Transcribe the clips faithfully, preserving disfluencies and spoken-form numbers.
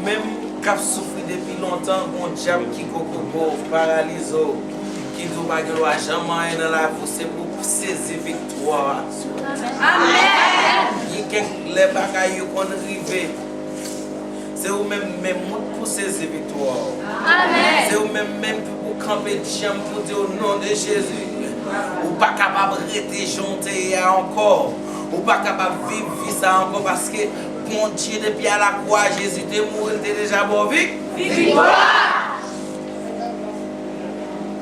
Menm k ap soufri depi lontan, gon dyab ki kokobe w, paralize w, ki di w pa gen dwa janm anyen nan lavi w, se pou w sezi viktwa a. Amèn. Gen kèk lè bagay yo konn rive. Se ou menm menm ou pou sezi viktwa a. Amèn. Se ou menm menm ki pou kanpe dyanm pou di, "O non de Jezi, ou pa kapab rete jan w te ye a ankò. Ou pa kapab viv vi sa a ankò, paske Bondye, depi a lakwa, Jezi te mouri, l te deja ba w vik-" Viktwa!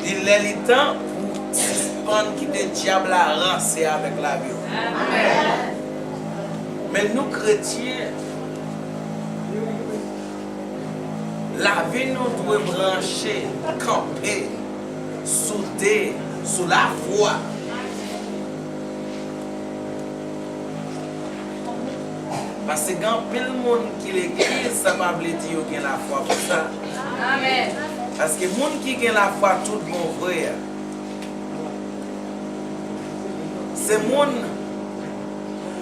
Li lè li tan pou w sispann kite dyab la ranse avèk lavi w. Amèn. Men nou kretyen, lavi nou dwe branche, kanpe, soude sou lafwa. Paske gen anpil moun ki legliz, sa pa vle di yo gen lafwa pou sa. Amèn. Paske moun ki gen lafwa tout bon vre a, se moun,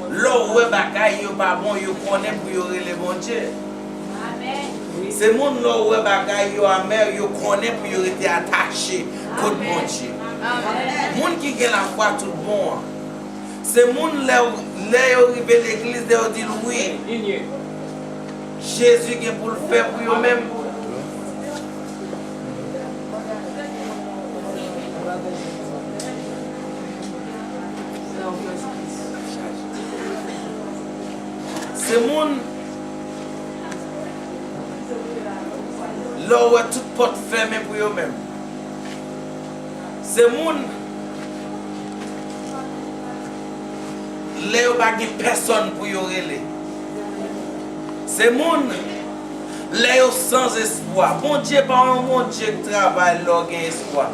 lè w wè bagay yo pa bon, yo konnen pou yo rele Bondye. Amèn. Se moun, lè w wè bagay yo amè, yo konnen pou yo rete atache kot Bondye. Amèn. Moun ki gen lafwa tout bon an, se moun lè, lè yo rive legliz, lè yo di l wi, Jezi gen pou l fè pou yo menm. Se moun, lè w wè tout pòt fèmen pou yo menm. Se moun, lè yo pa gen pèsòn pou yo rele. Se moun, lè yo san espwa. Bondye pa yon Bondye k travay lè w gen espwa.